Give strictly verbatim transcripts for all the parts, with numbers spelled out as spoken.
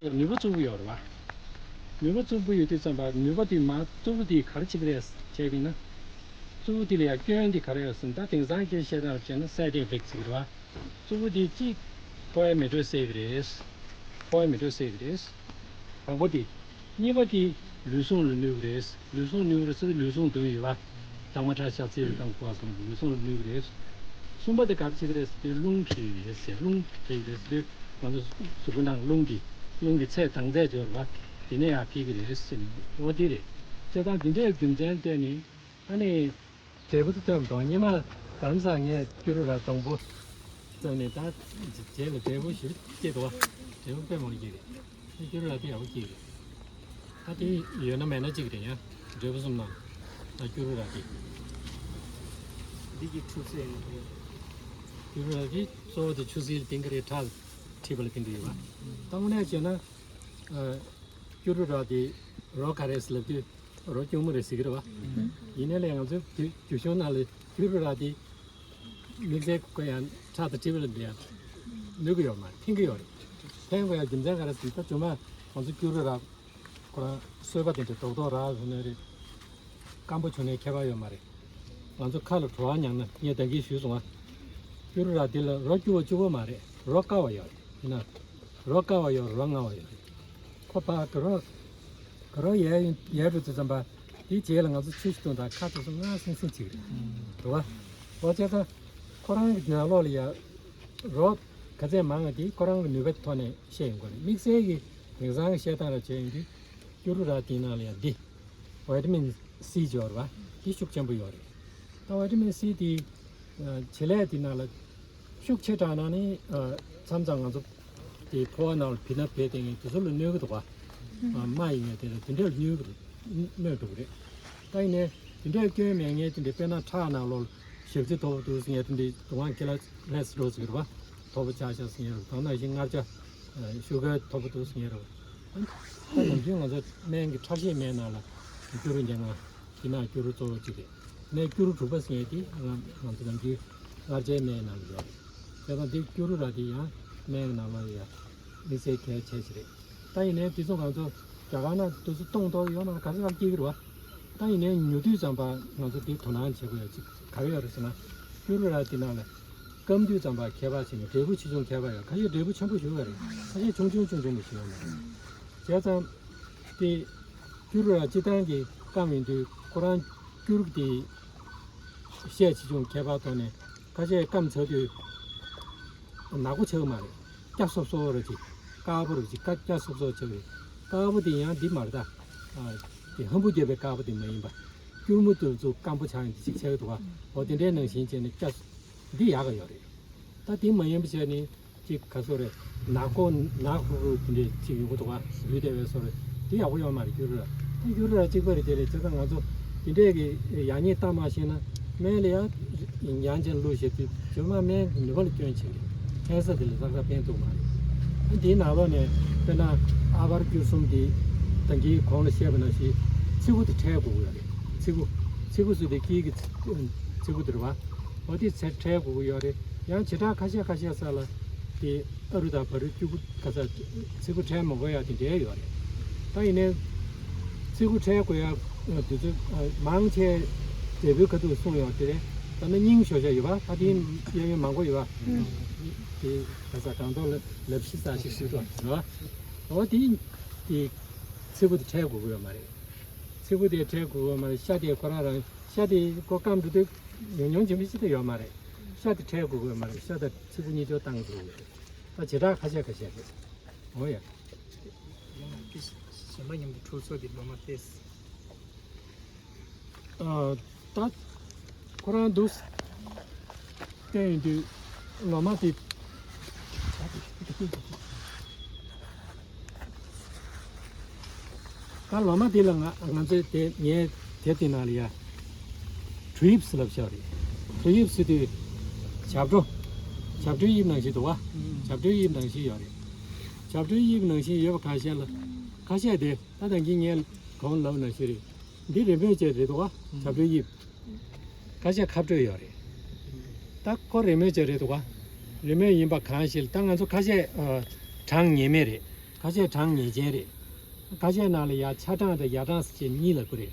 ནུས་པ་གཙོ་བོ་ཡོད་རེད་བ། ནུས་པ་གཙོ་བོ་ཡོད་དུས་ཙམ་པ་ནུས་པ་དེ་མ་གཙོ་བོ་དེ་ག་རེ་བྱེད་ཀྱི་རེད་བྱས་པ་ཡིན་ན། གཙོ་བོ་དེ་ལ་ཡང་སྐྱོན་དེ་ག་རེ་ཡོད་ཟེར་ན། ད་དེང་སང་སྐད་བཤད་སྟངས་བྱས་ན་side effect ཟེར་གྱི་རེད་བ། གཙོ་བོ་དེ་གཅིག་ཕོ་བའི་མེ་དྲོད་སེལ་གྱི་རེད། ཕོ་བའི་མེ་དྲོད་སེལ་གྱི་རེད། དང་པོ་དེ། གཉིས་པ་དེ་ལུས་ཟུངས་ལ་གནོད་ཀྱི་རེད། ལུས་ཟུངས་གནོད་ཀྱི་རེད་ཟེར་ཏེ་ལུས་ཟུངས་འདོན་ཡོད་པ། དྭངས་མ་ཁྲག་ཤ་ཚིལ་དང་ཁུ་བ་སོགས་ལུས་ཟུངས་ལ་གནོད་ཀྱི་རེད། གསུམ་པ་དེ་ག་རེ་བྱེད་ཀྱི་རེད་ཟེར་ཏེ་རླུང་འཕྲི་ཡི་རེད་ཟེར། རླུང་འཕྲི་ཡི་རེད་ཟེར་དུས་ང་ཚོ་གཟུགས་པོའི་ནང་རླུང་གི་རླུང་གི་ཚད་དྭངས་ཚད་ཡོད་པ། དེ་ནས་ཡར་འཕེལ་གྱི་རེད་ཟེར་ནས་འོ་དེ་རེད། བྱས་ཙང་འདི་འདྲའི་རྒྱུ་མཚན་བརྟེན་ནས་ཨ་ནི། འབྲས་བུ་དེ་ཐོན་མི་འདུག་ཉི་མ་དམ་ས་ངས་སྐྱུ་རུ་ར་དང་པོ་བཙལ་ནས་ད་རྗེས་ལ་འབྲས་བུ་ཞིག་སྐྱེས་འདུག་བ། འབྲས་བུ་དཔེ་མང་པོ་སྐྱེས་རེད། སྐྱུ་རུ་ར་དེ་ཡག་པོ་སྐྱེས་རེད། ད་དེ་ཡོད་ན་མེད་ན་གཅིག་རེད་ཡ། འབྲས་བུ་གསུམ་ནང་ད་སྐྱུ་རུ་ར་དེ། འདི་གི་ཆུ་སེར་ཡིན་ནམ། སྐྱུ་རུ་ར་གི་གཙོ་བོ་དེ་ཆུ་སེར་དེང་གི་རེད། ཁྲག་མཁྲིས་པ་ལ་དེ་འདྲ་ཡོད་བ། ད་དངོས་གནས་བྱས་ན། སྐྱུ་རུ་ར་དེ་རོ་ག་རེ་ཟེར་ལབ་དུས། རོ་སྐྱུར་མོ་རེད་ཟེར་གྱི་རེད་བ། ཡིན་ནའི་ལས་ང་ཚོའི་རྒྱུ་རྒྱུ་གཞུང་ནང་ལ་སྐྱུ་རུ་ར་དེ་དམིགས་བསལ་ཁོ་ཡང་ཁྲག་དང་མཁྲིས་པ་ལ་འདི་ཡང་ནུས་ཀྱི་ཡོད་མ་རེད། ཕན་གྱི་ཡོད་རེད། ཕན་དགོས་ཡ་རྒྱུ་མཚན་ག་རེ་ཟེར་ན། ད་རྗེས་མ་ང་ཚོ་སྐྱུ་རུ་ར་ཁོ་རང་གསོལ་པ་དེ་འདྲ་རྡོག་རྡོག་རག་ཡོང་ནའི་རེད། སྐམ་པོ་བྱུང་ནའི་ཁྱད་པར་ཡོད་མ་རེད། ང་ཚོ་ཁ་ལ་བྲོ་བ་མྱངས་ན། ངས་ད་གིན་ཞུས་སོང་ང་། སྐྱུ་རུ་ར་དེ་ལ་རོ་སྐྱུར་བ་གཅིག་པོ་མ་རེད། རོ་དཀར་བ་ཡོད་རེད། ཡིན་ན། རོ་དཀར་བ་ཡོད་རེད། རོ་མངར་བ་ཡོད་རེད། ཁོ་ཕར་དགའ་རོགས་དགའ་རོགས་ཡལ་ཡོང་ཡལ་འགྲོ་དུས་ཙམ་པ། དེའི་རྗེས་ལ་ང་ཚོ་ཆུ་ཞིག་བཏུང་དང་། ཁ་དེ་ཚོ་མངར་སིང་སིང་བྱེད་ཀྱི་རེད། རེད་བ། འོ་བྱས་ཙང་ཁོ་རང་གི་ནང་ལོགས་ལ་ཡ་རོ་ག་ཚད་མང་བ་དེ་ཁོ་རང་གི་ནུས་པའི་ཐོག་ནས་བཤད་ཡོང་གི་རེད། དམིགས་བསལ་གྱི་དེང་སང་གི་བཤད་སྟངས་ར་བྱས་ཡོང་དུས་སྐྱུ་རུ་ར་དེའི་ནང་ལ་ཡ་འདི་ཝི་ཊ་མིན་སི་ཅིག་ཡོད་རེད་བ། དེ་ཤུགས་ཆེན་པོ་ཡོད་རེད། ད་ཝི་ཊ་མིན་སི་དེ་བྱེད་ལས་དེ་ནང་ལ་ཤུགས་ཆེ་དྲགས་ན་ནི། མཚམས་མཚམས་ང་ཚོ་དེ་ཕོ་བ་ནང་ལ་བུད་ན་བུད་དེ་ངས་དེ་ཚོ་ལ་གནོད་ཀྱི་འདུག་བ། རྨ་ཡིན་ངེས་དེ་ལ་དེ་འདྲ་གནོད་ཀྱི་རེད། གནོད་འགྲོ་གི་རེད། ད་ཡིན་ནའི་དེ་འདྲའི་སྐྱོན་མེད་ངེས་དེ་འདྲའི། དཔེར་ན་ཁྲག་ནང་ལོགས་ལ་ཞག་རྩི་མཐོ་པོ་འདུག་ཟེར་ངས་དེ་འདྲའི་དུག་ཁང་ཁེ་ལ་ལས་འགྲོ་ཟེར་གི་རེད་བ། མཐོ་པོ་ཆགས་ཤག་ཟེར་ངེས་རེད། དེ་ནང་བཞིན་མངར་ཆ་ཤུ་གར་མཐོ་པོ་འདུག་ཟེར་ངེས་རེད་བ། ད་ནམ་རྒྱུན་ང་ཚོ་སྨན་གྱི་ཁྲག་ཤེད་སྨན་ནང་ལ་སྐྱུ་རུ་ཉེར་ལྔ་དེ་ནང་སྐྱུ་རུ་གཙོ་བོ་གཅིག་རེད། ནས་སྐྱུ་རུ་དྲུག་པ་ཟེར་ཡས་དེ་ང་ང་ཚོ་ནམ་རྒྱུན་མངར་ཆའི་སྨན་ནང་ལ་ཡོད་རེད། བྱས་ཙང་འདི་སྐྱུ་རུ་ར་དེ་ཡང་སྨན་གྱི་ནང་ལ་ཡང་དམིགས་བསལ་གལ་ཆེ་ཞིག་རེད། ད་ཡིན་ནའི་དེ་ཚོ་ང་ཚོ་རྒྱ་གར་ནང་དུས་ཚོད་སྟོང་ཐོག་ཡོད་མ་རེད། ག་ཚོད་ལ་སྐྱེ་གི་རེད་བ། ད་ཡིན་ནའི་ཉོ་དུས་ཙམ་པ་ང་ཚོ་དེ་དོ་སྣང་བྱེད་དགོས་ཡ་གཅིག་ག་རེ་ཡོད་རེད་ཟེར་ན། སྐྱུ་རུ་ར་དེ་ནང་ལ་སྐམ་དུས་ཙམ་པ་ཁྱད་པར་ཕྱིན་ནས་འབྲས་བུ་ཆེ་ཆུང་ཁྱད་པར་ཡོད། ཁ་ཤས་འབྲས་བུ་ཆེན་པོ་ཞིག་ཡོད་རེད། ཁ་ཤས་ཆུང་ཆུང་ཆུང་ཆུང་མི་ཞིག་ཡོད་མ་རེད། བྱས་ཙང་དེ་སྐྱུ་རུ་ར་སྤྱིར་བཏང་གི་སྐམ་ཡིན་དུས་ཁོ་རང་སྐྱུ་རུ་དེ་ཤས་ཆེ་ཆུང་ཁྱད་པར་ཐོག་ནས་ཁ་ཤས་སྐམ་ཚར་དུས་ནག་པོ་ཆགས་མ་རེད། སྐྱ་སོབ་སོབ་ར་ཅིག་དཀར་པོ་ར་ཅིག་དཀར་སྐྱ་སོབ་སོབ་ཆགས་རེད། དཀར་པོ་དེ་ཡང་འདི་མ་རེད་ད། ཨ། དེ་ཧམ་བུ་རྒྱབ་པའི་དཀར་པོ་དེ་མ་ཡིན་པ། སྐྱུར་མོ་དེ་ཚོ་སྐམ་པོ་ཆགས་ཡིན་དེ་ཅིག་ཆགས་ཀྱི་འདུག་བ། འོ་དེ་འདྲའི་ནང་བཞིན་བྱས་ནས་སྐྱ། འདི་ཡག་ག་ཡོད་རེད། ད་དེ་མ་ཡིན་པ་བྱས་ནས་ཅིག་ག་སོ་རེད། ནག་པོ་ནག་ཧུ་ཧུ་དེ་འདྲའི་ཅིག་ཡོང་གི་འདུག་བ། རུས་དེ་བས་སོ་རེད། དེ་ཡག་པོ་ཡོད་མ་རེད། སྐྱུ་རུ་ར་དེ་སྐྱུ་རུ་ར་གཅིག་པ་རེད། དེ་རེད། བྱས་ཙང་ང་ཚོ་དེ་འདྲས་ཀྱི་ཡག་ཉེས་ལྟ་མ་ཤེས་ན་སྨན་ལ་ཡང་ཡང་ཅན་བླུགས་བྱས་དུས་རྗེས་མ་སྨན་གྱི་ནུས་པ་ལ་སྐྱོན་བྱེད་རེད། ཁེན་སར་དེ་ལ་ཏག་ཏག་ཕན་ཐོགས་མ་རེད། དེའི་ནང་ལོགས་ནས་དཔེར་ན་ཨ་བར་སྐྱུར་གསུམ་དེ་ད་གིན་གོང་ལ་བཤད་པ་ནང་བཞིན་ཚི་གུ་དེ་འཕྲལ་དགོས་ཀྱི་ཡོད་རེད། ཚི་གུ་ཚི་གུ་ཟེར་དེ་དཀྱིལ་གྱི་ཚི་གུ་དེ་རེད་བ། འོ་དེ་ཚེ་འཕྲལ་དགོས་ཀྱི་ཡོད་རེད། ཡང་བྱེ་བྲག་ཁ་ཤས་ཁ་ཤས་ས་ལ་དེ་ཨ་རུ་དང་བ་རུ་སྐྱུ་གུ་ག་ས་ཚི་གུ་འཕྲལ་མ་དགོས་ཡ་དེ་འདྲའི་ཡོད་རེད། ད་ཡིན་ནའི་ཚི་གུ་འཕྲལ་དགོས་ཡ་དུས་ཚོད་མང་ཆེ་འབྲས་བུའི་ཁ་ཐུག་གསུངས་ཡོད་དེ་རེད། ད་ནི་སྙིང་ཞོ་ཤ་ཡོད་པ། ད་དེ་གཡས་གཡོན་མང་པོ་ཡོད་པ། དེ་ག་ས་སྒང་ཏོག་ལ་ལབ་ཤི་ས་ཞིག་ཞུ་ཐུབ་རེད་བ། འོ་དེ་དེ་ཚི་གུ་དེ་འཕྲལ་དགོས་ཀྱི་ཡོད་མ་རེད། ཚི་གུ་དེ་འཕྲལ་དགོས་ཀྱི་ཡོད་མ་རེད། ཤ་དེ་ཁོ་རང་རང་ཤ་དེ་ཁོ་སྐམ་འགྲོ་དུས་ཉུང་ཉུང་ཇི་མི་ཤི་ད་ཡོད་མ་རེད། ཤ་དེ་འཕྲལ་དགོས་ཀྱི་ཡོད་མ་རེད། ཤ་དང་ཚི་གུ་གཉིས་ཆ་བཏང་དགོས་ཀྱི་ཡོད་རེད། ད་བྱེ་བྲག་ཁ་ཤས་ཁ་ཤས་རེད། འོ་ཡ། ཡང་ན་ཏིས་གཞན་པ་མཉམ་དུ་འཁྲུལ་སོ་དེ་ལོ་མ་ཏེས། ཨ། ད་ཁོ་རང་འདུག་བསྟན་ཡོང་དུས་ལོ་མ་དེ། ད་ལོ་མ་དེ་ལ་ང་ང་ཚོས་དེ་ངའི་དེབ་དེ་ནང་ལ་ཡ་གྲུ་དབྱིབས་ཟེར་ལབ་བཞག་རེད། གྲུ་དབྱིབས་ཟེར་དུས་བྱ་སྒྲོ། བྱ་སྒྲོའི་དབྱིབས་ནང་བཞིན་འདུག་བ། བྱ་སྒྲོའི་དབྱིབས་ནང་བཞིན་ཡོད་རེད། བྱ་སྒྲོའི་དབྱིབས་ནང་བཞིན་ཡོད་པ་ཁ་ཤས་ལ་ཁ་ཤས་དེ་ད་ད་གིན་ངས་གོང་ལབ་ནང་བཞིན་རེད། འདི་རེ་མོས་ཅན་རེད་འདུག་བ། བྱ་སྒྲོའི་དབྱིབས། ཁ་ཤས་ཁ་སྤྲོད་ཡོད་རེད། ད་ཁོ་རེ་མོས་ཅན་རེད་འདུག་བ། རེ་མོས་ཡིན་པ་གང་ཞིག་ལ་ད་ང་ཚོ་ཁ་ཤས་ཨ་གྲངས་ངེས་མེད་རེད། ཁ་ཤས་གྲངས་ངེས་ཅན་རེད། ཁ་ཤས་ནང་ལ་ཡ་ཆ་གྲངས་དང་ཡ་གྲངས་ཟེར་བྱས་གཉིས་ལབ་ཀྱི་རེད།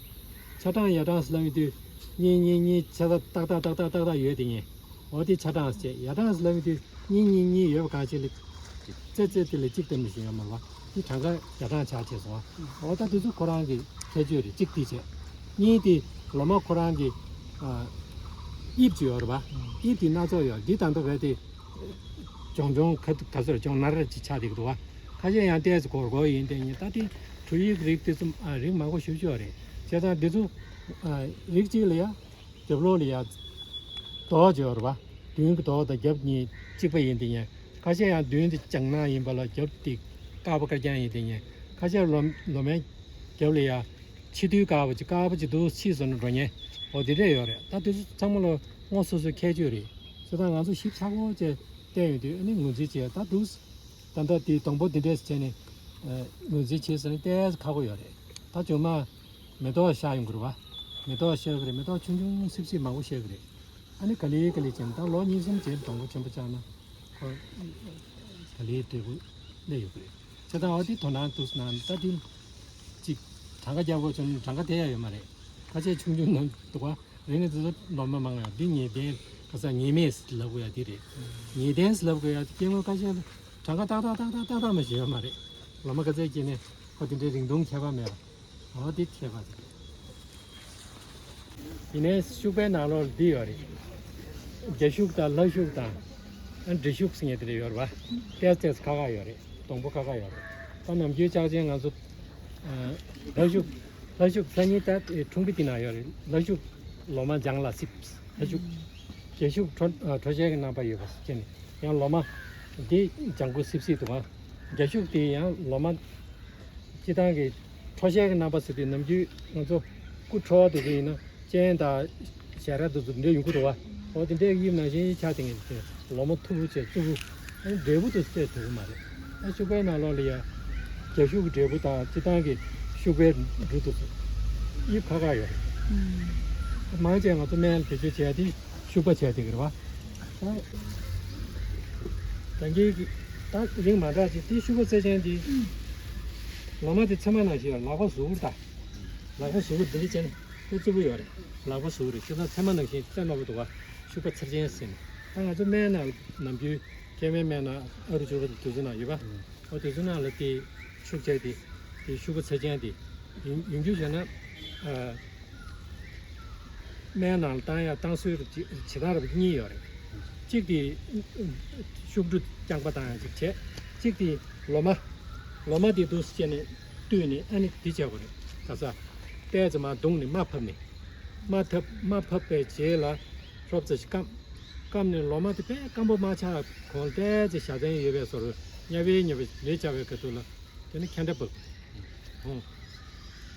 ཆ་གྲངས་ཡ་གྲངས་ལབ་ཡོང་དུས་གཉིས་གཉིས་གཉིས་ཆ་ཚང་ཏག་ཏག་ཏག་ཏག་ཏག་ཏག་ཡོད་དེ་ངེས། འོ་དེ་ཆ་གྲངས་ཟེར། ཡ་གྲངས་ལབ་ཡོང་དུས་གཉིས་གཉིས་གཉིས་ཡོད་པ་གང་ཞིག་ལ་རྩེ་རྩེ་དེ་ལ་གཅིག་ཙམ་ཞིག་ཡོད་མ་རེད་པ། དེ་གྲངས་ཀ་ཡ་གྲངས་ཆགས་བྱས་སོང་བ། འོ་ད་དེ་ཚོ་ཁོ་རང་གི་ཁྱད་ཆོས་རེད། གཅིག་དེ་བྱས། གཉིས་དེ་ལོ་མ་ཁོ་རང་གི་ཨ་དབྱིབས་ཅིག་ཡོད་རེད་པ། དབྱིབས་དེ་སྣ་ཚོགས་ཡོད། འདི་ད་ལྟ་བས་དེ་གྱོང་གྱོང་ག་ག་ཚོད་གྱོང་ནར་ཅིག་ཆགས་བསྡད་ཀྱི་འདུག་བ། ཁ་ཤས་ཡང་ཏོག་ཙམ་སྒོར་སྒོར་ཡིན། དེ་ཡིན། ད་དེ་འབྲུ་ཡིག་རིགས་དེ་ཚོ་ཨ་རིགས་མང་པོ་ཞེ་པོ་ཅིག་ཡོད་རེད། བྱས་ཙང་འདི་ཚོ་ཨ་རིགས་གཅིག་ལ་ཡ་རྒྱབ་ལོགས་ལ་ཡ་རྡོ་ཅིག་ཡོད་རེད་པ། མདུན་གྱི་རྡོ་དང་རྒྱབ་གཉིས་གཅིག་པ་ཡིན། དེ་ཡིན། ཁ་ཤས་ཡང་མདུན་དེ་ལྗང་ནག་ཡིན་པ་ལ་རྒྱབ་དེ་དཀར་པོ་དཀར་རྐྱང་ཡིན། དེ་ཡིན། ཁ་ཤས་ལོ་ལོ་མའི་རྒྱབ་ལ་ཡ་ཕྱེ་རྡུལ་དཀར་པོ་ཅིག་དཀར་པོ་ཅིག་འདུག་ཕྱིས་སུ་ནི་འགྲོ་ཉེན། འོ་དེ་འདྲས་ཡོད་རེད། ད་དེ་ཚོ་ཚང་མ་ལ་སྔོ་སོ་སོའི་ཁྱད་ཆོས་རེད། བྱས་ཙང་ང་ཚོ་ཞིབ་ཚགས་པོ་བྱས་བལྟས་ཡོང་དུས་ཨ་ནི་ངོས་འཛིན་བྱས། ད་འདུག་ད་ལྟ་དེ་སྡོང་པོ་འདི་འདྲས་བྱས་ནས་ཨ་ངོས་འཛིན་བྱེད་ཟེར་ན་ཏོག་ཙམ་ཁག་པོ་ཡོད་རེད། ད་རྗེས་མ་མེ་ཏོག་ཤར་ཡོང་གི་རེད་པ། མེ་ཏོག་ཤར་གི་རེད། མེ་ཏོག་ཆུང་ཆུང་སིབ་སིབ་མང་པོ་ཤར་གི་རེད། ཨ་ནི་ག་ལེ་ག་ལེ་བྱས་ནས་ད་ལོ་གཉིས་གསུམ་རྗེས་སྡོང་པོ་ཆེན་པོ་ཆགས་ན་ཁོ་ག་ལེ་འབྲས་བུ་སླེབས་ཡོང་གི་རེད། བྱས་ཙང་འོ་དེ་དོ་སྣང་འདུག་ན་ད་དེ་ཅིག་གྲངས་ཀ་རྒྱག་དགོས་བྱུང་ན་གྲངས་ཀ་དེ་ཡང་ཡོད་མ་རེད། ཁ་ཤས་ཆུང་ཆུང་ནང་འདུག་པ། རེད། ནི་དེ་ཚོ་ལོ་མ་མང་ཡང་འདི་ངེས་གཏན་ག་ས་ངེས་མེད་ལབ་དགོས་ཡ་དེ་རེད། ངེས་གཏན་ལབ་དགོས་ཡ་དེ་སྐྱེ་དངོས་ཁ་ཤས་གྲངས་ཀ་ཏག་ཏག་ཏག་ཏག་ཏག་ཏག་མ་ཞིག་ཡོད་མ་རེད། ལོ་མ་ག་ཚད་སྐྱེས་ནས་ཁོ་དེ་འདྲའི་རིང་ཐུང་ཁྱད་པར་མེད་པ། འོ་དེ་ཁྱད་པར་རེད། ཡིན་ནའི་ཤུག་པའི་ནང་ལོགས་ལ་འདི་ཡོད་རེད། རྒྱ་ཤུག་དང་ལྷ་ཤུག་དང་། ཨ་འབྲི་ཤུག་ཟེར་མཁན་དེ་འདྲ་ཡོད་རེད་པ། ཏོག་ཙམ་ཁག་ཁག་ཡོད་རེད། སྡོང་པོ་ཁག་ཁག་ཡོད་རེད། ད་ནམ་རྒྱུན་ཆགས་ཅན་ང་ཚོ་ཨ་ལྷ་ཤུག་ལྷ་ཤུག་ས་ཉིན་ད་ཁྲུང་པའི་དེ་ན་ཡོད་རེད། ལྷ་ཤུག་ལོ་མ་ལྗང་ལ་སིབ། ལྷ་ཤུག་རྒྱ་ཤུག་ཁྲོ་ཁྲོ་ཤལ་གྱི་རྣམ་པ་ཡོད་པ་ཟེར་ནས་ཡང་ལོ་མ་འདི་ལྗང་གུ་སིབ་སིབ་འདུག་ག་རྒྱ་ཤུག་དེ་ཡང་ལོ་མ་སྤྱི་བཏང་གི་ཁྲོ་ཤལ་གྱི་རྣམ་པ་ཟེར་དུས་ནམ་རྒྱུན་ང་ཚོ་སྐུ་ཁྲོ་བ་དེ་ཚོ་ཡིན་ན་སྤྱན་དང་ཞལ་རས་དེ་ཚོ་འདྲ་ཡོང་གི་འདུག་ག་འོ་དེ་འདྲའི་དབྱིབས་ནང་བཞིན་ཆགས་བསྡད་མཁན་དེ་ལོ་མ་མཐུག་པོ་བྱས་རྩུབ་པོ། ཨ་ནི་འབྲས་བུ་དེ་ཚོ་ཐོན་གྱི་མ་རེད། ཨ་ཤུག་པའི་ནང་ལོགས་ལ་ཡ་རྒྱ་ཤུག་གི་འབྲས་བུ་དང་སྤྱི་བཏང་གི་ཤུག་པའི་འབྲུ་དེ་ཚོ་དབྱིབས་ཁག་ཁག་ཡོད་རེད། མང་ཆེ་ང་ཚོ་སྨན་ལ་བེད་སྤྱོད་བྱས་དེ་ཤུག་པ་བྱས་བསྡད་ཀྱི་རེད་པ། ད་ད་གིན་གྱི་ད་རིགས་མ་འདྲ་ཅིག་དེ་ཤུག་པ་ཚད་ཅན་དེ་ལོ་མ་དེ་ཚེར་མ་ནང་བཞིན་ཡོད། ལག་པ་ཟུར་ད། ལག་པ་ཟུར་འདི་འདྲ་བྱས་ནས་དེ་རྩུབ་པོ་ཡོད་རེད། ལག་པ་ཟུར་རེད། ཁྱེད་ཚོ་ཚེར་མ་ནང་བཞིན་རྩེ་རྣོ་པོ་འདུག་ག་ཤུག་པ་ཚད་ཅན་ཟེར་ནས། ད་ང་ཚོ་སྨན་ནང་ནམ་རྒྱུན་སྐྱེ་དམན་སྨན་ནང་ཨ་རུ་ཅུ་རུ་དེ་ཚོ་ནང་ཡོད་པ། འོ་དེ་ཚོ་ནང་ལ་དེ་ཤུག་ཆེ་དེ་དེ་ཤུག་པ་ཚད་ཅན་དེ་ཡིན་ཡིན་རྒྱུ་བྱས་ན་ཨ། སྨན་ནང་ལ་བཏང་ཡ་བཏང་སྲོལ་ཇི་ཇི་ལྟར་རབ་གཉིས་ཡོད་རེད། གཅིག་དེ་ཤུག་གྲུ་རྐྱང་པ་བཏང་ཡ་གཅིག་བྱས། གཅིག་དེ་ལོ་མ། ལོ་མ་དེ་འདུག་སེ་བྱས་ནས་བཏུས་ནས་ཨ་ནི་དེ་བྱས་པ་རེད། ག་ས་ཏོག་ཙམ་མར་བརྡུངས་ནས་མར་ཕབ་ནས། མར་ཐབ་མར་ཕབ་པའི་རྗེས་ལ་ཧྲོབ་ཙམ་ཞིག་སྐམ། སྐམ་ནས་ལོ་མ་དེ་དཔེ་སྐམ་པོ་མ་ཆགས་གོང་ལ་ཏོག་ཙམ་ཞག་ཚན་ཡོད་པའི་བཟོ་འདྲ་ཉ་པའི་ཉ་པའི་ལས་བྱ་བའི་ཁ་ཐུག་ལ། དེ་ནི་ཁེན་ཏྲ་བབས། ཧོ།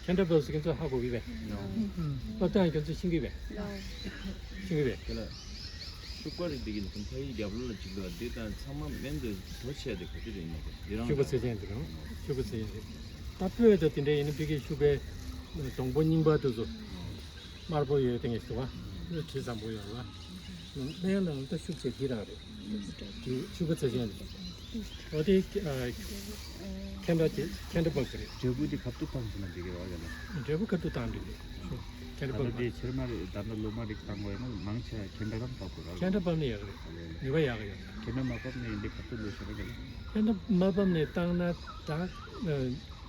ཁེན་ཏྲ་བབས་སུ་ཁྱེད་ཚོ་ཧ་གོ་གི་བས། ཨོ། བབས་དང་ཁྱེད་ཚོ་ཤེས་ཀྱི་བས། ཤེས་ཀྱི་བས། དེ་ལ། ཤུག་པ་རིགས་འདི་གི་ནི་ཕ་ཡི་རྒྱབ་ལོགས་ལ་གཅིག་འདུག་འདི་དང་ཚང་མ་སྨན་དུ་གྲོ་ཆས་དེ་ག་དུས་རེད་ཡིན་ན་འདི་རང་ཤུག་པ་ཚད་ཅན་དེ་རང་། ཤུག་པ་ཚད་ཅན་དེ། ད་སྤོས་དང་དེ་འདྲ་ཡིན་ན་ཕ་གི་ཤུག་པའི་སྡོང་པོ་རྙིང་པ་དེ་ཚོ། དམར་པོ་ཡོད་དེ་ངས་ཞུ་བ། དྲི་བཟང་པོ་ཡོད་ལ། སྨན་ལ་ད་ཤུགས་ཆེ་དེ་རང་རེད། དེ་ཤུག་པ་ཚད་ཅན་རེད། འོ་དེ་ཁེན་ཏྲ་དེ་ཁེན་ཏྲ་བབས་ཀྱི་རེད། འབྲས་བུ་དེ་ག་དུས་བཏང་ཟིན་ན་འགྲིག་གི་རེད་བ་ཡ་ལ། འབྲས་བུ་ག་དུས་བཏང་འགྲིག་རེད། ཁེན་ཏྲ་ད་ལྟ་བབས་དེ་ཕྱིར་མ་རེད། ད་ལྟ་ལོ་མ་རིགས་བཏང་དགོས་ཡ་ན་མང་ཆེ་བ་ཁེན་ཏྲ་རང་བབས་དགོས་ར། ཁེན་ཏྲ་བབས་ནས་ཡག་གི་རེད། ནུས་པ་ཡག་གི་ཡོད། ཁེན་ཏྲ་མ་བབས་ནས་འདི་ག་དུས་ལོས་ཤེས་ར་རེད། ཁེན་ཏྲ་མ་བབས་ནས་བཏང་ན་ད།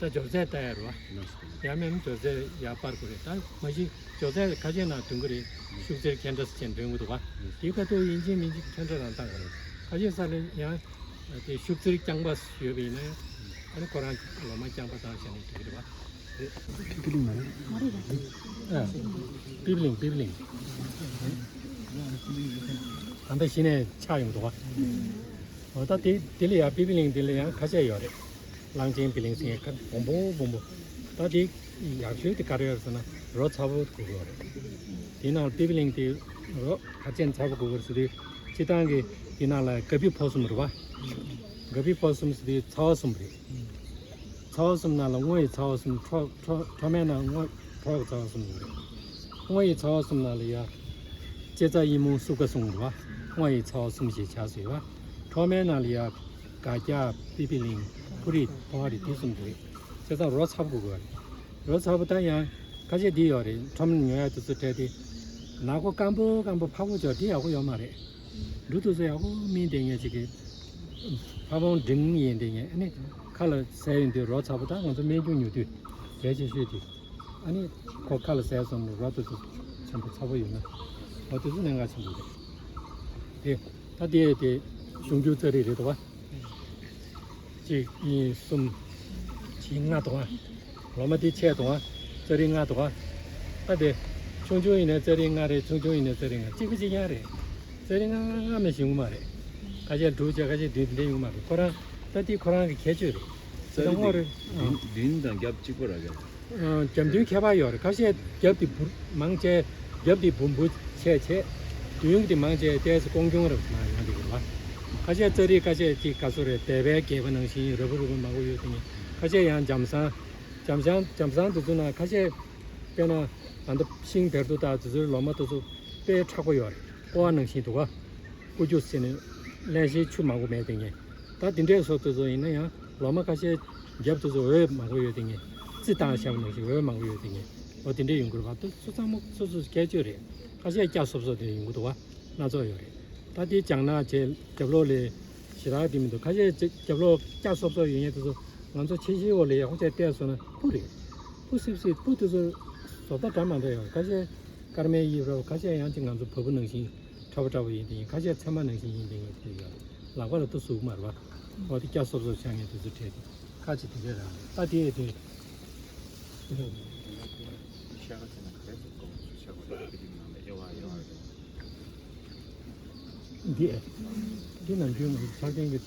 ད་སྦྱོར་ཚད་ལྟ་ཡ་རེད་བ། ཡང་མིན་སྦྱོར་ཚད་ཡར་སྤར་དགོས་རེད། ད་མ་གཞི་སྦྱོར་ཚད་ཁ་ཤས་ནང་འདོན་གྱི་རེད། ཤུགས་ཚད་ཁེན་ཏྲ་ཟེར་འདོན་གྱི་འདུག་བ། དེའི་ཁ་ཐུག་ཡིན་གཅིག་མིན་གཅིག་ཁེན་ཏྲ་རང་བཏང་དགོས་རེད། ཁ་ཤས་ས་ལ་ཡང་དེ་ཤུགས་ཚད་རྐྱང་པ་ཡོད་པ་ཡིན་ན་ཡང་ཨ་ནི་ཁོ་རང་ལོ་མ་རྐྱང་པ་བཏང་བྱས་ནས་འདོན་གྱི་རེད་བ། པི་པི་ལིང་མ་རེད། ཨ། པི་པི་ལིང་པི་པི་ལིང་། ད་ལྟ་གཞི་ནས་ཆགས་ཡོང་འདུག་བ། འོ་ད་དེ་དེ་ལ་ཡང་པི་པི་ལིང་དེ་ལ་ཡང་ཁ་ཤས་ཡོད་རེད། གླང་ཆེན་པི་ལིང་ཟེར་མཁན་སྦོམ་པོ་སྦོམ་པོ། ད་དེ་ཡག་ཤོས་དེ་ག་རེ་ཡོད་ཟེར་ན་རོ་ཚ་པོ་དགོས་ཀྱི་ཡོད་རེད། དེ་ནང་པི་པི་ལིང་དེ་རོ་ག་ཅན་ཚ་པོ་དགོས་ཀྱི་རེད་ཟེར་དུས་སྤྱིར་བཏང་གི་དེ་ནང་ལ་ག་པི་ཕོ་གསུམ་རེད་བ། ག་པི་ཕོ་གསུམ་ཟེར་དུས་ཚ་པོ་གསུམ་རེད། ཚ་པོ་གསུམ་ནང་ལ་སྔོ་ཡི་ཚ་པོ་གསུམ། ཁྲོ་ཁྲོ་ཁྲོ་སྨན་ནང་སྔོ་ཁྲོ་གི་ཚ་པོ་གསུམ་ཡོད་རེད། སྔོ་ཡི་ཚ་པོ་གསུམ་ནང་ལ་ཡ། ལྕེ་ཚ་ཡི་མུ་སུ་ཀ་གསུམ་རེད་བ། སྔོ་ཡི་ཚ་པོ་གསུམ་ཞེས་བྱ་ཟེར་བ། ཁྲོ་སྨན་ནང་ལ་ཡ། སྒ་སྐྱ་པི་པི་ལིང་ ཕུ་རི་ཕོ་བ་རི་དེ་གསུམ་དེ་རེད། བྱས་ཙང་རོ་ཚ་པོ་དགོས་རེད། རོ་ཚ་པོ་ད་ཡང་ཁ་ཤས་འདི་ཡོད་རེད། ཁྲོམ་ཉོ་ཡ་དེ་ཚོ་སྤྲད་དེ། ནག་པོ་སྐམ་པོ་སྐམ་པོ་ཕག་པོ་ཅོག་འདི་ཡག་པོ་ཡོད་མ་རེད། འབྲུ་དེ་ཚོ་ཡག་པོ་སྨིན་བསྡད་མཁན་ཅིག་གི། ཕ་བོང་འབྲིང་ཡིན་བསྡད་མཁན། ཨ་ནི་ཁ་ལ་ཟས་ཡོང་དུས་རོ་ཚ་པོ། ད་ང་ཚོ་སྨན་རྒྱུ་ཉོ་དུས་གལ་ཆེ་ཤོས་དེ། ཨ་ནི་ཁོ་ཁ་ལ་ཟས་སོང་ནས་རོ་དེ་ཚོ་ཆེན་པོ་ཚ་པོ་ཡོད་ན། འོ་དེ་ཚོ་གནད་འགག་ཆེན་པོ་རེད། དེ་ད་དེ་དེ་གཞུང་རྒྱུ་ཙ་རི་རེད་དོ། གཅིག་གཉིས་གསུམ། གཅིག་ལྔ་དང་། ལོ་མ་དེ་ཆེ་དང་། ཙ་རི་ལྔ་དང་། ད་དེ་ཆུང་ཆུང་ཡིན་ན་ཙ་རི་ལྔ་རེད། ཆུང་ཆུང་ཡིན་ན་ཙ་རི་ལྔ། གཅིག་པ་གཅིག་རྐྱང་རེད། ཙ་རི་ལྔ་ལྔ་མ་ཞིག་ཡོང་མ་རེད། ཁ་ཤས་དྲུག་བྱས། ཁ་ཤས་བདུན། དེ་འདྲ་ཡོང་མ་རེད། ཁོ་རང་ད་དེ་ཁོ་རང་གི་ཁྱད་ཆོས་རེད། ཙ་རི་དེ་དང་པོ་རེད། བདུན་བདུན་དང་རྒྱབ་གཅིག་པ་ར་རྒྱབ། ཨ། རྒྱབ་མདུན་ཁྱད་པར་ཡོད་རེད། ཁ་ཤས་རྒྱབ་དེ་འབུར་མང་ཆེ། རྒྱབ་དེ་འབུར་འབུར་ཆེ་ཆེ། མདུན་དེ་མང་ཆེ་ཏོག་ཙམ་ཀོང་ཀྱོང་རབ་མ་ཡོང་གི་རེད་བ། ཁ་ཤས་ཙ་རི་ཁ་ཤས་ཅིག་ག་ཚོད་རེད། སྦལ་པའི་སྒལ་པ་ནང་བཞིན་རབ་བུ་རབ་བུ་མང་པོ་ཡོད་དེ། ཁ་ཤས་ཡང་འཇམ་སང་། འཇམ་སང་འཇམ་སང་དེ་ཚོ་ན་ཁ་ཤས། དཔེར་ན་ད་ལྟ་ཤིང་བེར་ཏོ་དང་དེ་ཚོའི་ལོ་མ་དེ་ཚོ་དཔེ་མཁྲེགས་པོ་ཡོད་རེད། ཀོ་བ་ནང་བཞིན་འདུག་ག། ཀུ་ཅུ་ཟེར་ནས་བརླན་གཤེར་ཆུ་མང་པོ་མེད་དེ་ངས། ད་དེ་འདྲའི་སོ་དེ་ཚོ་ཡིན་ན་ཡང་ལོ་མ་ཁ་ཤས་རྒྱབ་དེ་ཚོ་འོད་མང་པོ་ཡོད་དེ་ངས། རྩི་བཏང་བཞག་པ་ནང་བཞིན་འོད་མང་པོ་ཡོད་དེ་ངས། འོ་དེ་འདྲའི་ཡོང་གི་རེད་བ། དེ་ཚོ་ཚང་མ་སོ་སོ་སོ་ཁྱད་ཆོས་རེད། ཁ་ཤས་སྐྱ་སོབ་སོབ་དེ་ཡོང་གི་འདུག་བ། སྣ་ཚོགས་ཡོད་རེད། ད་དེ་ལྗང་ནག་བྱས་རྒྱབ་ལོགས་ལས་ཞེ་དྲག་དེ་མི་འདུག་ཁ་ཤས་རྒྱབ་ལོགས་སྐྱ་སོབ་སོབ་ཡོད་མཁན་དེ་ཚོ་ང་ཚོ་ཕྱི་ཤིང་འོག་ལ་ཡག་པོ་བྱས་བལྟས་སོང་ན་སྤུ་རེད། སྤུ་སིབ་སིབ། སྤུ་དེ་ཚོ་བཟོ་ལྟ་འདྲ་མི་འདྲ་ཡོད་རེད། ཁ་ཤས་སྐར་མའི་དབྱིབས་རེད། ཁ་ཤས་ཡང་ཅིག་ང་ཚོ་བ་སྤུ་ནང་བཞིན་ཁྲ་བོ་ཁྲ་བོ་ཡིན་དེ་ཡིན། ཁ་ཤས་ཚེར་མ་ནང་བཞིན་ཡིན་དེ་ཡིན། དེ་ཡོད་རེད། ལག་པ་ལ་ལྟོས་ཟུག་མ་རེད་བ། འོ་དེ་སྐྱ་སོབ་སོབ་ཆགས་མཁན་དེ་ཚོ་གྲས་དེ་ཁ་ཅིག་དེ་འདྲས་རང་རེད། ད་དེ་དེ། འདི་འདི་ནམ་རྒྱུན་ཕྱག་ཆེན་གྱི་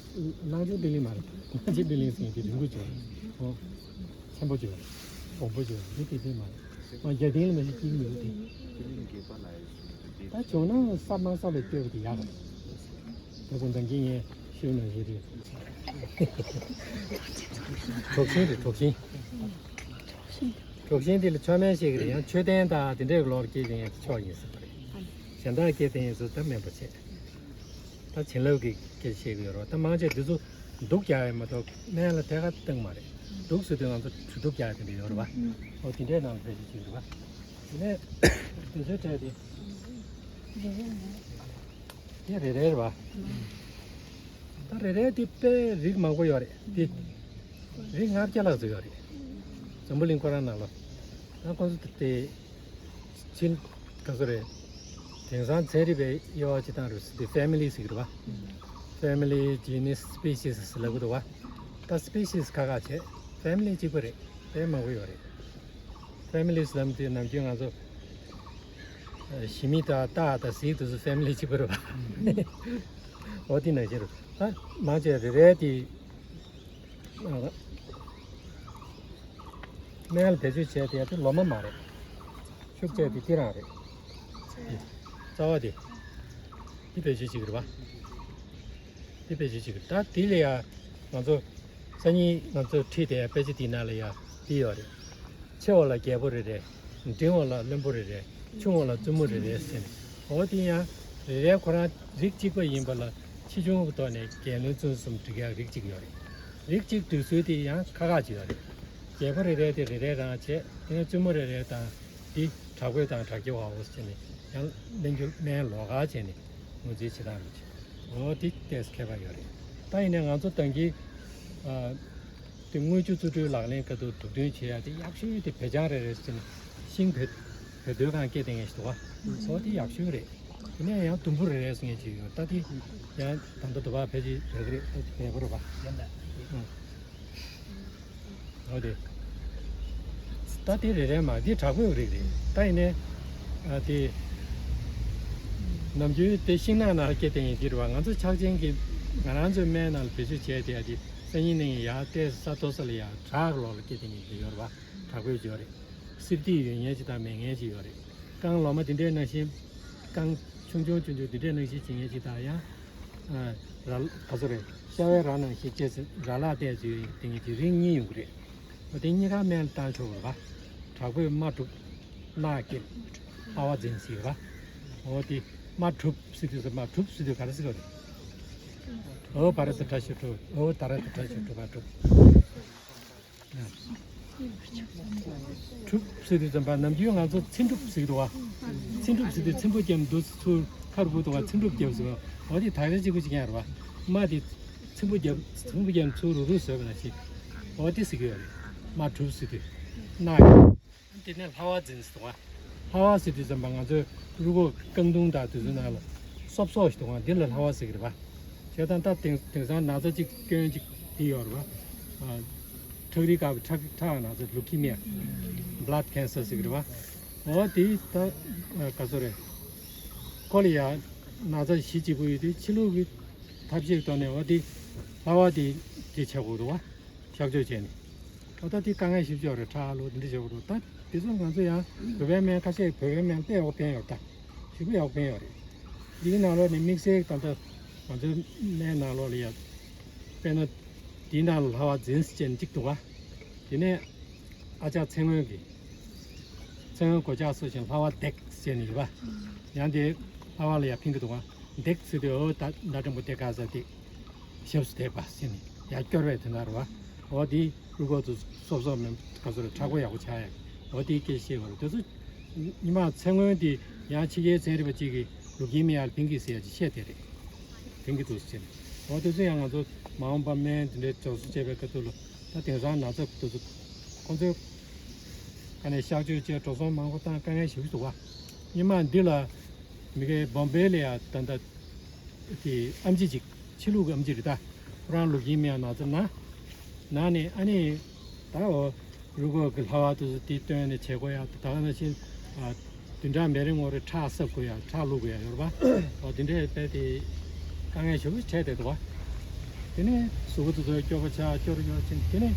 གླང་ཆེན་པི་ལི་མ་རེད། གླང་ཆེན་པི་ལི་ཟེར་མཁན་དེ་རིང་པོ་བྱུང་། ཨོ། ཆེན་པོ་བྱུང་། སྦོམ་པོ་བྱུང་། འདི་དེ་དེ་མ་རེད། ཨོ། རྒྱ་སྡིངས་ལ་མ་གཞི་སྐྱེ་གི་མི་འདུག་དེ། ད་བྱུང་ན་ས་དམའ་ས་ལ་སྐྱོད་པ་དེ་ཡག་རེད། ད་དུང་ད་གིན་ངས་ཤེས་ནང་བཞིན་རེད། གྲོགས་ཤིང་རེད། གྲོགས་ཤིང་། གྲོགས་ཤིང་དེ་ལ་མཆོད་མེ་བྱེད་ཀྱི་རེད། ཡང་མཆོད་རྟེན་དང་དེ་འདྲའི་ལོག་སྐྱེས་ཀྱི་ཡང་མཆོག་ཡིན་ཟེར་བ་རེད། གཞན་དག་སྐྱེས་དེ་ཡིན་ཚོ་ད་སྨན་པ་བྱེད། ད་བྱིན་རླབས་ཀྱི་སྐད་ཆ་བཤད་ཀྱི་ཡོད་རེད། ད་མང་ཆེ་འདི་ཚོ་དུག་རྒྱག་ཡ་མ་གཏོགས་སྨན་ལ་ཐད་ཀར་བཏང་མ་རེད། དུག་ཟེར་དུས་ང་ཚོ་གྲི་དུག་རྒྱག་ཡ་དེ་འདྲ་ཡོད་རེད་བ། ཨོ་དེ་འདྲའི་ནང་ལ་ཕལ་ཆེར་ཅིག་རེད་བ། དེ་ནས་དེ་ཚོའི་གྲས་དེ། དེ་རེ་རེ་རེད་བ། ད་རེ་རེ་དེ་དཔེ་རིགས་མང་པོ་ཡོད་རེད་དེ། རིགས་ལྔ་བརྒྱ་ལྷག་ཙམ་ཡོད་རེད། འཛམ་བུ་གླིང་ཁོ་རང་ནང་ལ། ད་ཁོང་ཚོ་དེ་ཕྱིན་ག་ཚོད་རེད། དེང་སང་ཚན་རིག་པའི་དབྱེ་བ་ཕྱེ་སྟངས་རེད་ཟེར་དུས་ཕེ་མི་ལི་ཟེར་གི་རེད་བ། ཕེ་མི་ལི། ཇི་ནི་སི། སི་པི་ཤི་སི་ལབ་གི་འདུག་བ། ད་སི་པི་ཤི་སི་ཁག་ཁག་བྱས། ཕེ་མི་ལི་གཅིག་པ་རེད། དཔེ་མང་པོ་ཡོད་རེད། ཕེ་མི་ལི་ཟེར་ལབ་དུས་ནམ་རྒྱུན་ང་ཚོ་ཞི་མི་དང་སྟག་དང་གཟིག་དེ་ཚོ་ཕེ་མི་ལི་གཅིག་པ་རེད་བ། འོ་དེ་ནང་བཞིན་རེད། ད་མང་ཆེ་རེ་རེ་དེ། སྨན་ལ་བེད་སྤྱོད་བྱས་དེ་ཡང་དེ་ལོ་མ་མ་རེད། ཤུགས་བྱས་དེ་དེ་རང་རེད། རྩ་བ་དེ། དེ་བེད་སྤྱོད་བྱེད་ཀྱི་རེད་བ། དེ་བེད་སྤྱོད་བྱེད་ཀྱི་རེད། ད་དེ་ལ་ཡང་ང་ཚོ་སང་ཉིན་ང་ཚོ་ཁྲིད་དེ་དཔེ་ཆ་དེའི་ནང་ལ་ཡང་དེ་ཡོད་རེད། ཆེ་བ་ལ་རྒྱལ་པོ་རེ་རེ། འབྲིང་བ་ལ་བློན་པོ་རེ་རེ། ཆུང་བ་ལ་བཙུན་མོ་རེ་རེ་ཟེར་ནས། འོ་དེ་ཡང་རེ་རེ་ཁོ་རང་རིགས་གཅིག་པ་ཡིན་པ་ལ་ཆེ་ཆུང་གི་ཐོག་ནས་རྒྱལ་བློན་བཙུན་གསུམ་སྒྲིག་ཡག་རིགས་གཅིག་ཡོད་རེད། རིགས་གཅིག་སྒྲིག་ཚུལ་དེ་ཡང་ཁག་ཁག་ཅིག་ཡོད་རེད། རྒྱལ་པོ་རེ་རེ་དེ་རེ་རེ་རང་བྱས། དེ་ནས་བཙུན་མོ་རེ་རེ་དང་། དེ་དྲག་པོ་དང་དྲག་སྐྱེ་བའོ་ཟེར་ནས་ཡང་སྨན་རྒྱུ་སྨན་ལོགས་ཀ་བྱས་ནས་ངོས་འཛིན་བྱེད་སྟངས་རེད། འོ་དེ་ཏོག་ཙམ་ཁྱད་པར་ཡོད་རེད། ད་ཡིན་ནའི་ང་ཚོ་ད་གིན་ཨ། དེ་དངུལ་ཆུ་བཙོ་བཀྲུའི་ལག་ལེན་སྐབས་དུ་དུག་འདོན་བྱེད་ཡ་དེ་ཡག་ཤོས་དེ་བེ་ལྕང་རེ་རེ་ཟེར་ནས་ཤིང་བེ་བེ་རྡོའི་སྒང་སྐྱེས་བསྡད་མཁན་ཞིག་འདུག་བ། འོ་དེ་ཡག་ཤོས་རེད། དེ་ནས་ཡང་དུམ་བུ་རེ་རེ་ཟེར་མཁན་ཅིག་ཡོད། ད་དེ་ཡང་ད་ལྟ་དུ་བ་ཕལ་ཆེར་རག་གི་རེད། ད་དེ་བེ་པོ་རེད་བ། འོ་དེ། ད་དེ་རེ་རེ་མ་དེ་དྲག་པོའི་རིགས་རེད། ད་ཡིན་ནའི་ཨ་དེ་ནམ་རྒྱུན་དེ་ཤིང་ནགས་ནང་སྐྱེས་བསྡད་མཁན་དེ་རེད་བ། ང་ཚོ་ཕྱག་ཆེན་གྱི་ང་རང་ཚོའི་སྨན་ནང་ལ་བེད་སྤྱོད་བྱས་བསྡད་ཡ་དེ། སང་ཉིན་ནས་ཡར་ཏོག་ཙམ་ས་མཐོ་ས་ལ་ཡར་བྲག་ལོགས་ལ་སྐྱེས་བསྡད་མཁན་དེ་ཡོད་རེད་བ། དྲག་པོའི་ཡོད་རེད། སིབ་ཏིག་ཡོད་མཁན་ཅིག་དང་མེད་མཁན་ཅིག་ཡོད་རེད། རྐང་ལོ་མ་དེ་འདྲའི་ནང་བཞིན། རྐང་ཆུང་ཆུང་ཆུང་ཆུང་དེ་འདྲའི་ནང་བཞིན་བྱེད་མཁན་ཅིག་དང་ཡང་། ཨ། ར་ག་ཚོད་རེད། ཤ་བའི་ར་ནང་བཞིན་བྱས་ཚེ་ར་ལག་བལྟས་ཚེ་དེ་ངེད་ཀྱི་རིགས་གཉིས་ཡོང་གི་རེད། འོ་དེ་གཉིས་ཀ་སྨན་བཏང་ཆོག་གི་རེད་པ། དྲག་པོས་རྨ་གྲུབ། རྣག་སྐྱེད། ཨ་བ་འཛིན་ཟེར་གི་རེད་པ། འོ་དེ་རྨ་གྲུབ་ཟེར་དུས་སུ། རྨ་གྲུབ་ཟེར་དུས་ག་རེ་ཟེར་གི་རེད། འོ་བ་ར་ཏ་ཁྲ་ཞབས་ཀྲུ། འོ་ད་ར་ཏ་ཁྲ་ཞབས་ཀྲུ་རྨ་གྲུབ། གྲུབ་ཟེར་དུས་ཙམ་པ་ནམ་རྒྱུན་ང་ཚོ་ཚེམ་དྲུབ་ཟེར་གི་འདུག་བ། ཚེམ་དྲུབ་ཟེར་དུས་ཚེམ་བུ་རྒྱབ་འདུག་ཚུར་ཁ་རུ་བུ་འདུག་བ། ཚེམ་དྲུབ་རྒྱབ་ཟེར་བ། འོ་དེ་དག་ཆ་གཅིག་པུ་ཅིག་ཡང་རེད་བ། རྨ་དེ་ཚེམ་བུ་རྒྱབ་ཚེམ་བུ་རྒྱབ་ཚུར་རུ་རུ་བཟོས་པ་ནང་བཞིན། འོ་དེ་ཟེར་གི་ཡོད་རེད། རྨ་གྲུབ་ཟེར་དུས། རྣ། དེ་ནས་ལྷ་བ་འཛིན་ཟེར་བ། ལྷ་བ་ཟེར་དུས་ཙམ་པ་ང་ཚོའི་རུས་ཁོག་རྐང་དུང་དང་དེ་ཚོའི་ནང་ལ་སོབ་སོབ་ཞིག་འདུག་བ། འདི་ལ་ལྷ་བ་ཟེར་གི་རེད་བ། བྱས་ཙང་ད་དེང་དེང་སང་ན་ཚ་གཅིག་སྐྱོན་གཅིག་འདི་ཡོད་རེད་བ། ཨ། ཁྲག་རིལ་དཀར་པོའི་ཁྲག་ཁྲག་ན་ཚ་ལུ་ཀི་མི་ཡ། བྷ་ལཌ་ཁེན་སར་ཟེར་གི་རེད་བ། འོ་དེ་ད་ག་ཚོད་རེད། ཁོ་ལ་ཡ་ན་ཚ་གཞི་གཅིག་པུ་ཡོད་དུས་ཕྱི་ལུགས་ཀྱི་ཐབས་ཤེས་ཐོག་ནས་འོ་དེ་ལྷ་བ་དེ་དེ་བྱེད་དགོས་འདུག་བ། གཤག་བཅོས་བྱས་ནས། ད་ལྟ་དེ་དཀའ་ངལ་ཞེ་པོ་ཅིག་ཡོད་རེད། ཁྲག་ལོ་འདི་འདྲ་བྱེད་དགོས་རེད། ད་དེ་ཚོ་ང་ཚོ་ཡང་བོད་པའི་སྨན་ཁ་ཤས་བོད་པའི་སྨན་དཔེ་ཡག་པོ་ཕན་ཡོད་ད། ཞེ་པོ་ཡག་པོ་ཕན་ཡོད་རེད། འདིའི་ནང་ལོགས་ནས་དམིགས་བསལ་ད་ལྟ་ང་ཚོའི་སྨན་ནང་ལོགས་ལ་ཡ། དཔེར་ན། དེའི་ནང་ལ་ལྷ་བ་འཛིན་ཟེར་ཅན་གཅིག་འདུག་བ། དེ་ནས་ཨ་ཅག་ཚེ་སྔོན་གྱིས། ཚེ་སྔོན་གོད་ཆག་སོགས་ཤིང་ལྷ་བ་འདེགས་ཟེར་ནས་ཡོད་པ། ཡང་དེ་ལྷ་བ་ལ་ཡ་ཕན་གྱི་འདུག་བ། འདེགས་ཟེར་དུས་འོ་ད་མདའ་འགྲེང་བུ་དེ་ག་ས་དེ། ཞབས་སུ་བསྡད་པ་ཟེར་ནས་ཡར་སྐྱོར་བས་དེ་ན་རུ་བ། འོ་དེ་རུས་ཁོག་ཏུ་སོབ་སོབ་མེད་ག་ཚོད་མཁྲེགས་པོ་ཡག་པོ་ཆགས་ཡག་འོ་དེའི་སྐད་ཆ་བཤད་དགོས་རེད། དེ་ཚོ་ཉི་མ་ཚེ་སྔོན་དེ་ཡང་ཕྱི་རྒྱལ་ཚན་རིག་པ་གཅིག་གིས་ལུག་རྒྱུན་མི་ཡར་ཕིང་གི་ཟེར་ཡག་ཅིག་བཤད་དེ་རེད། ཕིང་གི་འདུག་ཟེར་ནས། འོ་དེ་ཚོ་ཡང་ང་ཚོ་མ་འོངས་པ་སྨན་དེ་འདྲའི་འཇོག་སུ་བྱས་པའི་སྐབས་དུ་ལ་ད་དེང་སང་ན་ཚ་དེ་ཚོ་ཁོང་ཚོའི་ཁ་ནས་གཤག་བཅོས་བྱས་འགྲོ་སོང་མང་པོ་བཏང་དཀའ་ངལ་ཞེ་པོ་འདུག་བ། ཉི་མ་འདི་ལ་མི་གའི་བོམ་བེ་ལ་ཡ་ད་ལྟ། དེ་ཨེམ་ཆི་ཅིག་ཕྱི་ལུགས་ཀྱི་ཨེམ་ཆི་རེད་ད། ཁོ་རང་ལུག་རྒྱུན་མི་ཡ་ན་ཚ་ན། ན་ནས་ཨ་ནི། ད་འོ། རུས་ཁོག་གི་ལྷ་བ་དེ་ཚོ་དེ་བཏོན་ནས་བྱེད་དགོས་ཡ་ད་ག་ནང་བཞིན། ཨ། བདུན་ཕྲག་མེད་རིང་ངོ་རེ་ཁྲག་གསབ་དགོས་ཡ་ཁྲག་བླུག་དགོས་ཡ་ཡོད་རེད་པ། འོ་དེ་འདྲས་དཔེ་དེ། དཀའ་ངལ་ཞེ་པོ་འཕྲད་བསྡད་འདུག་བ། དེ་ནས་གཟུགས་པོ་དེ་ཚོ་སྐྱོ་པོ་ཆགས་སྐྱོ་རུ་ཡོང་ཕྱིན་དེ་ནས།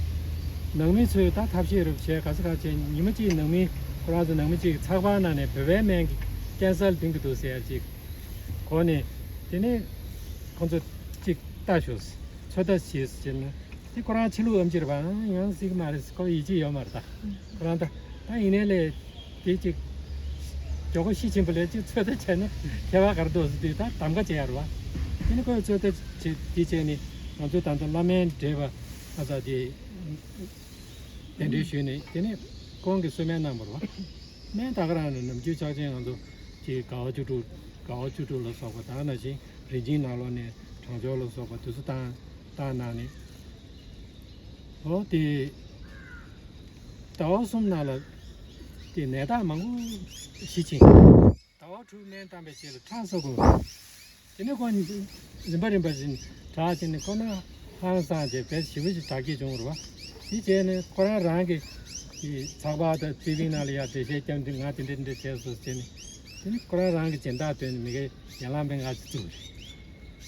ནང་མི་ཚོས་ད་ཐབས་ཤེས་རེ་བྱས་ག་ས་ག་བྱས་ཉི་མ་གཅིག་ནང་མི་ཁོ་རང་ཚོ་ནང་མི་གཅིག་ཚགས་པར་ནང་ནས་བོད་པའི་སྨན་གྱིས་ཀན་སར་ལྡིང་གི་འདུག་ཟེར་ཡ་ཅིག་གོ་ནས། དེ་ནས་ཁོ་ཚོ་གཅིག་ལྟ་ཞོག་ཚོད་ལྟ་བྱེད་ཟེར་ན། དེ་ཁོ་རང་ཕྱི་ལུགས་ཨེམ་ཆི་རེད་པ། ཡང་སྲིད་ཀྱི་མ་རེད། ཁོ་ཡིད་ཆེས་ཡོད་མ་རེད་ད། ཁོ་རང་ད་ད་ཡིན་ནའི་ལས་དེ་གཅིག་མགྱོགས་པོ་ཤི་ཕྱིན་པ་ལས་གཅིག་ཚོད་ལྟ་བྱས་ན་ཁྱད་པར་ག་རེ་འདུག་ཟེར་དུས་ད་གདམ་ག་བྱེད་ཡ་རེད་པ། དེ་ནི་ཁོས་ཚོད་ལྟ་བྱེད་དེ་བྱས་ནས་ང་ཚོ་ད་ལྟ་བླ་སྨན་འདྲེས་པ་ཨ་ཙག་དེ་གདན་འདྲེན་ཞུས་ནས་དེ་ནས་ཁོང་གིས་གསོལ་སྨན་གནང་བ་རེད་པ། སྨན་ད་ག་རང་ནས་ནམ་རྒྱུན་ཕྱག་ཆེན་ང་ཚོ་གི་དགའ་བ་བཅུ་དྲུག་དགའ་བ་བཅུ་དྲུག་ལ་སོགས་པ་ད་ནང་བཞིན་རིན་ཆེན་ནང་ལོགས་ནས་དྲང་སྦྱོར་ལ་སོགས་པ་དེ་ཚོ་བཏང་བཏང་གནང་ནས། འོ་དེ། ཟླ་བ་གསུམ་ནང་ལ་དེ་ནད་རྟགས་མང་པོ་ཞི་ཕྱིན། ཟླ་བ་དྲུག་སྨན་བཏང་པའི་རྗེས་ལ་ཁྲག་གསོ་དགོས། དེ་ནས་ཁོ་རིམ་པ་རིམ་པ་བཞིན་དྲག་ཕྱིན་ནས་ཁོ་ན་ཧང་སངས་བྱས་བེད་ཞེ་པོ་ཞིག་དྲག་སྐྱེད་བྱུང་བ་རེད་པ། དེ་བྱས་ནས་ཁོ་རང་རང་གི་ཚགས་པར་དང་རྩིས་ཕིང་ནང་ལ་ཡར་འགྲེལ་བཤད་བརྒྱབ་འདི་ང་དེ་འདྲ་འདྲ་བྱས་སོང་ཟེར་ནས། དེ་ནས་ཁོ་རང་རང་གི་སྦྱིན་བདག་བཏོན་ནས་མི་གའི་ཡན་ལག་སྨན་ཁང་ཞིག་བཙུགས་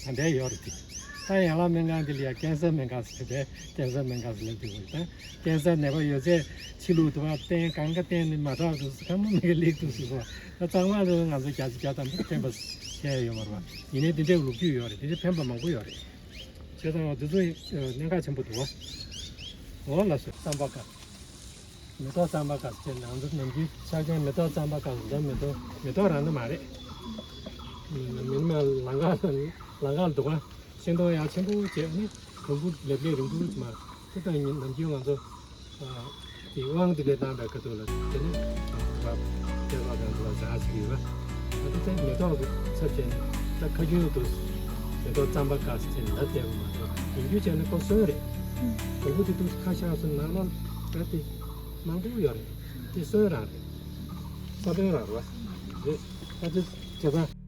པ་རེད། ད་ལྟའི་ཡོད་རེད་དེ། ད་ཡན་ལག་སྨན་ཁང་འདི་ལ་ཡ་ཀན་སར་སྨན་ཁང་ཟེར་བས་ཀན་སར་སྨན་ཁང་ཟེར་ལབ་དུས་ད་ཀན་སར་ནད་པ་ཡོད་ཚད་ཕྱི་ལུགས་དུ་བ་བསྟེན་གང་ག་བསྟེན་ནས་མ་དྲག་འདུག་ཟེར་ཁ་མོ་མི་གི་ལེགས་འདུག་ཟེར་བ། ད་གཙང་མ་ལ་ང་ཚོ་བརྒྱ་ཆ་བརྒྱ་ཐམ་པ་ཕན་པ་བཤད་ཡ་ཡོད་མ་རེད་བ། ཡིན་ནའི་འདི་འདྲའི་ལོ་རྒྱུས་ཡོད་རེད། འདི་འདྲའི་ཕན་པ་མང་པོ་ཡོད་རེད། བྱས་ཙང་འདི་ཚོ་གནད་འགག་ཆེན་པོ་འདུག་བ། འོ་ལགས་སོ། རྩམ་པ་ཀ་མེ་ཏོག་རྩམ་པ་ཀ་ཟེར་ནང་དུ་ནམ་རྒྱུན་ཆགས་ཅན་མེ་ཏོག་རྩམ་པ་ཀ་ཟེར་མེ་ཏོག་མེ་ཏོག་རང་ནི་མ་རེད། མི་མ་ལང་ཀ་ལ་ལང་ཀ་ལ་འདུག་ག་ཤིང་སྡོང་ཡང་ཆེན་པོ་བྱས་ནི་རིང་པོ་ལེབ་ལེབ་རིང་པོ་ཅིག་མ་དེ་དང་ནམ་རྒྱུན་ང་ཚོ་དེ་དབང་དེ་ལས་བཏང་བའི་ཁ་ཐུག་ལ་དེ་ནི་བ་དེ་བ་དང་དུ་བ་ཟ་ཞིག་ཡོད་པ། ད་དེ་མེ་ཏོག་གི་ཚབ་བྱས་ནས་ད་ཁ་རྒྱུན་དུ་མེ་ཏོག་རྩམ་པ་ཀ་ཟེར་ནི་ལ་བལྟས་པ་མ་གཏོགས་ཡིན་རྒྱུ་བྱས་ནི་ཁོ་སོན་རེད། རིང་པོ་དེ་དུས་ཁ་ཤགས་སུ་ནང་ལོགས་ད་དེ། མང་པོ་ཡོད་རེད། དེ་སོན་རང་རེད། ས་བོན་རང་རེད་བ། རེད། ད་དེ་བྱས་ཙང་